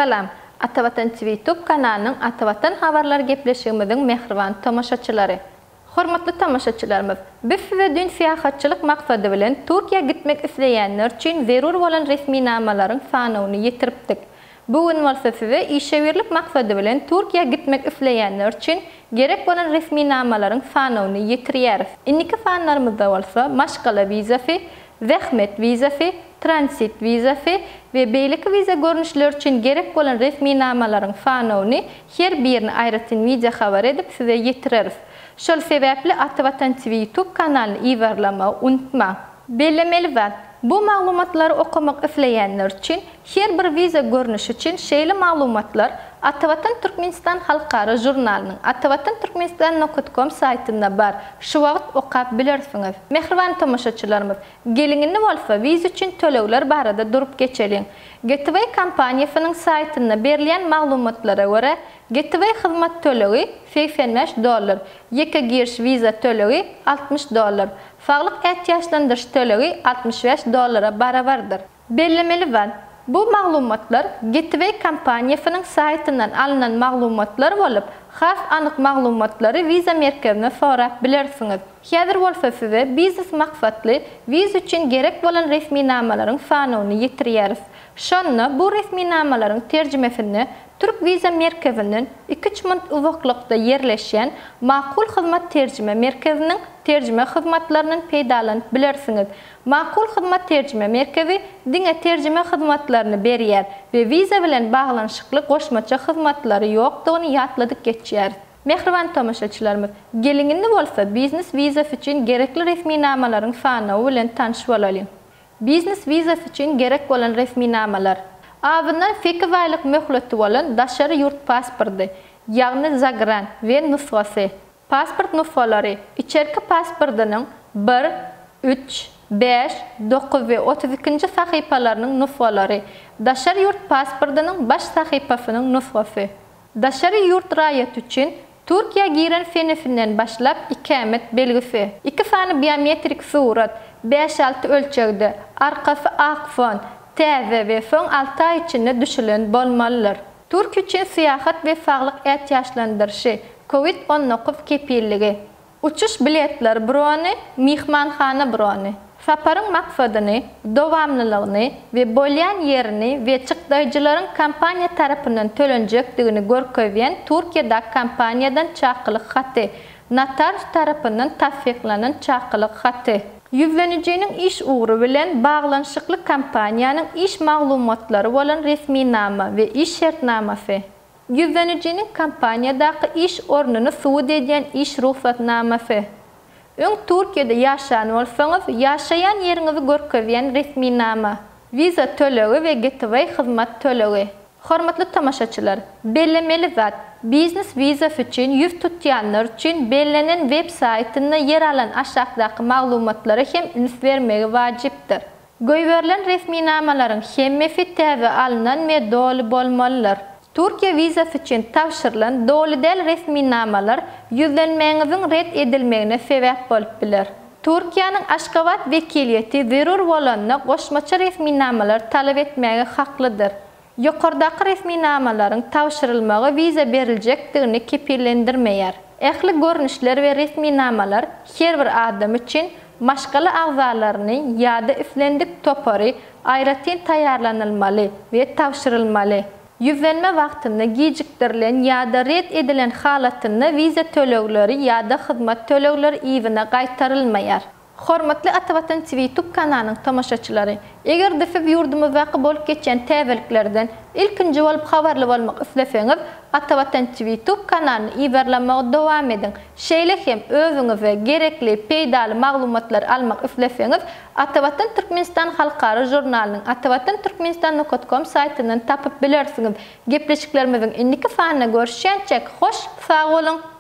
Salam, Atavatan TV YouTube kanalynyň Atavatan habarlar gepleşigimiziň mähriban tomaşaçylary! Hormatly tomaşaçylarymyz, biz size düýn syýahatçylyk maksady bilen Türkiýä gitmek isleýänler üçin zerur bolan resminamalaryň sanawyny ýetiripdik. Bu gün bolsa size işewirlik maksady bilen Türkiýä gitmek isleýänler üçin gerek bolan resminamalaryň sanawyny ýetirýäris. Indiki sanlarymyzda bolsa maşgala wizasy, zähmet wizasy, transit wizasy we beýleki wiza görnüşleri üçin gerek bolan resminamalaryň sanawyny her birini aýratyn wideo habar edip size ýetireris. Şol sebäpli Atavatan TV YouTube kanalyny yzarlamagy unutmaň. Bellemeli zat, bu maglumatlary okamak isleýänler üçin her bir wiza görnüşi üçin şeýle maglumatlar Atavatan Türkmenistan halkara žurnalynyň Atavatan Türkmenistan nokat kom saýtynda bar, şu wagt okap bilersiňiz. Mähriban tomaşaçylarymyz, geliň indi bolsa wiza üçin tölegler barada durup geçeliň. Gateway kompaniýasynyň saýtynda berilýän maglumatlara görä, Gateway hyzmat tölegi 85 dollar, ýeke giriş wiza tölegi 60 dollar, saglyk ätiýaçlandyryş tölegi 65 dollara barabardyr. Bellemeli zat, bu maglumatlar Gateway kompaniýasynyň saýtyndan alnan maglumatlar bolup, has anyk maglumatlary wiza merkezine sorap bilersiňiz. Häzir bolsa size biznes maksatly wiza üçin gerek bolan resminamalaryň sanawyny ýetirýäris. Şonda bu resminamalaryň terjimesinde Türk wiza merkezinden iki-üç munt uzaklykda ýerleşýän Makul Hyzmat terjime merkeziniň terjime hyzmatlaryndan peýdalanyp bilersiňiz. Makul Hyzmat terjime merkezi diňe terjime hyzmatlaryny berýär we wiza bilen baglanyşykly goşmaça hyzmatlary ýokdugyny ýatladyp geçýäris. Mähriban tomaşaçylarymyz, geliň indi bolsa biznes wizasy üçin gerekli resminamalaryň sanawy bilen tanyş bolalyň. Biznes wizasy üçin gerek bolan resminamalar. Azyndan sekiz aýlyk möhleti bolan daşary ýurt pasporty, ýagny zagran we nusgasy. Pasport nusgalary, içerki pasportynyň bir, üç, bäş, dokuz we 32-nji sahypalarynyň nusgalary, daşary ýurt pasportynyň baş sahypasynyň nusgasy. Daşary ýurt raýaty üçin Türkiýä giren senesinden başlap ikämet belgisi. Iki sany biometrik surat, bäş-alty ölçegde, arkasy ak fon, täze we soň alty aý içinde düşülen bolmalydyr. Türkiýe üçin syýahat we saglyk ätiýaçlandyryşy, Covid 19 kepilligi. Uçuş biletleri brony, myhmanhana brony. Saparyň maksadyny, dowamlylygyny we bolýan ýerini we çykdaýjylaryň kompaniýa tarapyndan tölenjekdigini görkezýän Türkiýedäki kompaniýadan çakylyk haty, notarius tarapyndan tassyklanan çakylyk haty. Ýüzlenijiniň iş ugry bilen baglanyşykly kompaniýanyň iş maglumatlary bolan resminama we iş şertnamasy. Ýüzlenijiniň kompaniýadaky iş ornuny subut edýän iş rugsatnamasy. Öň Türkiýede ýaşan bolsaňyz, ýaşaýan ýeriňizi görkezýän resminama. Wiza tölegi we Gateway hyzmat tölegi. Hormatly tomaşaçylar, bellemeli zat, biznes wizasy üçin ýüz tutýanlar üçin bellenen web saýtynda ýer alan aşakdaky maglumatlara hem üns bermegi wajypdyr. Goýberilen resminamalaryň hemmesi täze alnan we doly bolmalydyr. Türkiýe wizasy üçin tabşyrylan doly däl resminamalar ýüzlenmäňiziň ret edilmegine sebäp bolup biler. Türkiýäniň Aşgabat wekiliýeti zerur bolanda goşmaça resminamalary talap etmäge haklydyr. Ýokardaky resminamalaryň tabşyrylmagy wiza beriljekdigini kepillendirmeýär. Ähli görnüşler we resminamalar her bir adam üçin, maşgala agzalaryny ýa-da islendik topary aýratyn taýýarlanylmaly we tabşyrylmaly. Ýüzlenme wagtynda gijikdirilen ýa-da ret edilen halatynda wiza tölegleri ýa-da hyzmat tölegleri yzyna gaýtarylmaýar. Hormatly Atavatan TV YouTube kanalynyň tomaşaçylary! Eger-de siz ýurdumyzdaky bolup geçýän täzeliklerden ilkinji bolup habarly bolmak isleseňiz, Atavatan TV YouTube kanalyny yzarlamagy dowam ediň. Şeýle hem özüňize gerekli, peýdaly maglumatlary almak isleseňiz, Atavatan Türkmenistan halkara žurnalynyň Atavatan Türkmenistan nokat kom saýtyndan tapyp bilersiňiz. Gepleşiklerimiziň indiki sanynda görüşýänçäk hoş sag boluň!